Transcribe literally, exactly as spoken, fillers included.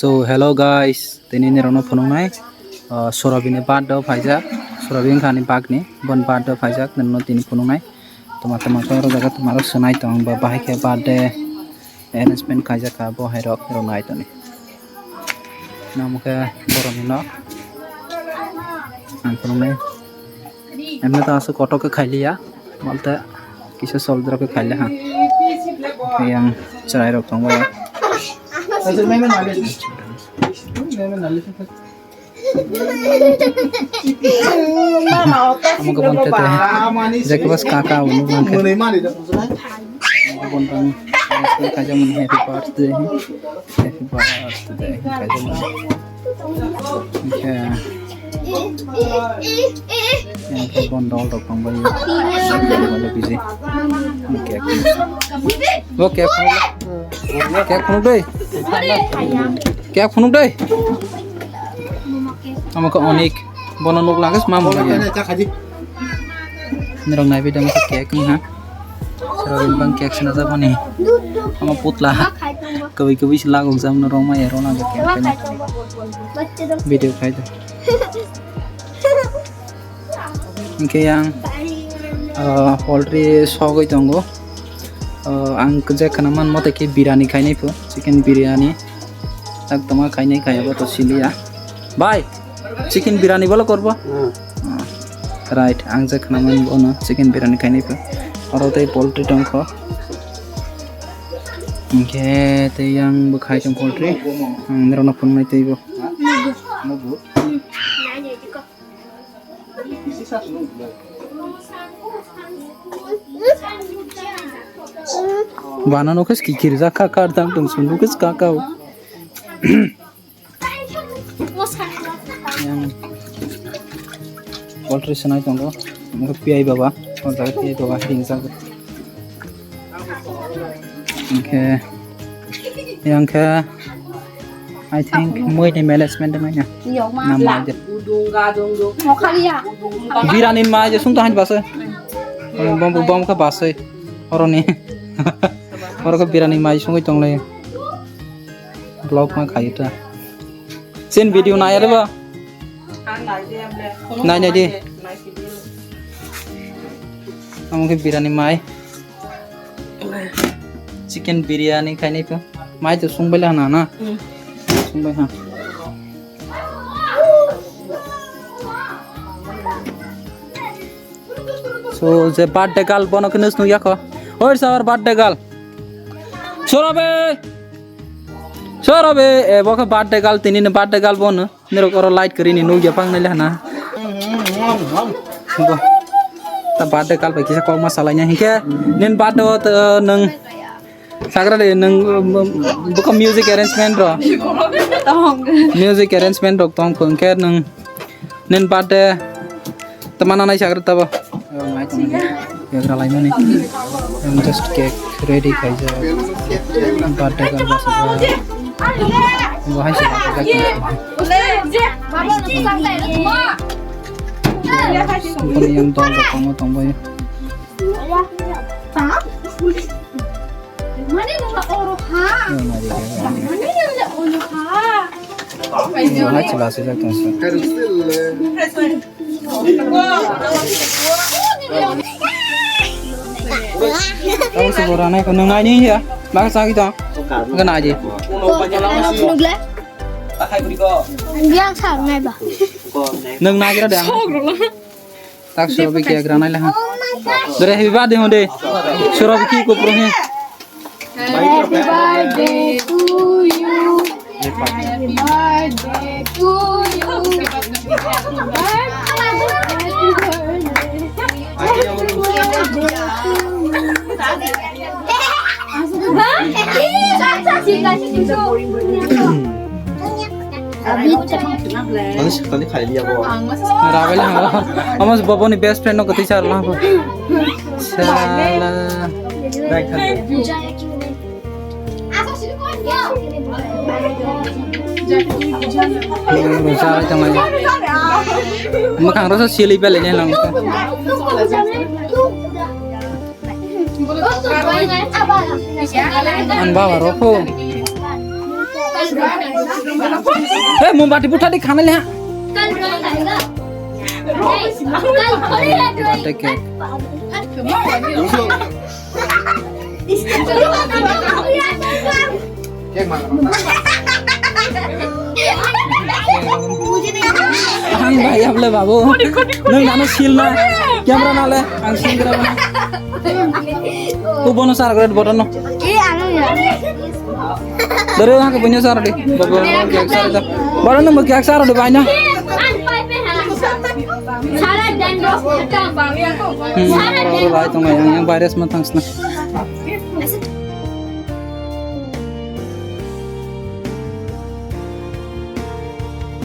To, hello guys, tini nirokno phunuknai, ah, Surabhi ni birthday o phaijak, Surabhi wngkha ani bagni, boni birthday o phaijak, nirokno tini phunuknai. Toma toma khe oro jaga toma rok swnai tong, ba bahai khe birthday arrangement khaijak kha, bo hai rok, rok nai toni. Namo khe borokni nok ang phunuknai. Emne to aswk kotor khe khailiya, malte kisa soldra khe khaile ha. Yang chwrai rok tongbai. Amo khe bonte te. Jekbas kaka unu bangkhe. Amo khe bonte ang kaisa mani happy birthday. Happy birthday kaisa mani. Oke. Yang khe bon dol rok tongbai. Bale busy. Oke. Oke. Cake phunuk dei. Cake phunuk dei. Amo khe Onik. Bono nuk lagis ma mung ya. Nirok nai bidang cake ni ha. Sero bang cake sina jabo ni. Amo putla. Kawi kawi sila gok jam no rong ma ya rona cake. Video khai do. Hingke yang, ah, poultry sogwi tongo. Ah, ang je khana man mothe khe birani khainai pho, chicken biriyani. Tak toma khainai khaya bo to siliya. Bhai, chicken biriyani bolo korbo? Hmm. Ah, right, ang je khana man bono chicken biriyani khainai pho. Oro tei poultry tongkho. Hingke tei yang bo khai tong poultry. Ang nirokno phunuknai tei bo. Bana no kes kikir ja ka kar dang tong sung kes ka ka. Yang poultry sanai tongo. Mo P I baba, o jaga P I baba ring jago. Hingke, yang khe, I think, mui ni management wngya. Yok ma. Nama de. Udung gadung dung. Mokhalia. Birani mai je sung to han basai. Bom, bom kha basai. Oroni. Oro khe birani mai sungwi tonglai. Vlog ma khayu ta. Sin video nai areba. Nai nai di. Amo khe birani mai. Chicken biryani khainai to. Mai to sungbai la na na. Hmm. Sungbai ha. So, je birthday girl bono khe nus nukya kho. Oi, sabar birthday girl. Sorobe. Sorobe, e, bo khe birthday girl, tini ni birthday girl bono. Nirok oro light kwrwi ni nukya pang nai le hana. Bo. Ta birthday girl bai kisa kok ma salai na hinkhe. Nin birthday o to, nung. Sagra de nung, um, um, buka music arrangement ro. Tong. Music arrangement rok tong phung khe nung nin birthday tamana nai sagra tabo. Yagra laimani. Em, just cake ready khaijak. Birthday girl basa. Bo hai se. Boni yang dol rok tongma tongbai. Mane nung la oro ha. Mane nung la oro ha. Bo hai chwla se jak tong se. Tamo se bo ranai ko nung nai ni ya. Bak sa ki to. Ga nai di. Nugle. Yang sa ngai ba. Nung nai kira dang. Tak Surabhi cake ranai le ha. Dore happy birthday hon de. Surabhi ki ko pro he. Happy birthday to you. Happy birthday to you. Happy birthday to you. Tadi sekali kali ya, bo. Rabe lah, amo se bobo ni best friend no kati sar lah, bo. Sala. Sala. Sala tong aja. Makhang rasa sili beli ni lang. An baba rokho. Hey, mombati butha di khana liha. Birthday cake. Ang bayam le babu. Nung nano sil na. Camera na le. Ang sil gra na. Tu bono sar gret botan no. Dare ha ke bunyo sar di. Babu ke sar da. Botan no ke sar di bai na. Sara dan. Hmm, bai tong yang virus ma tang sna.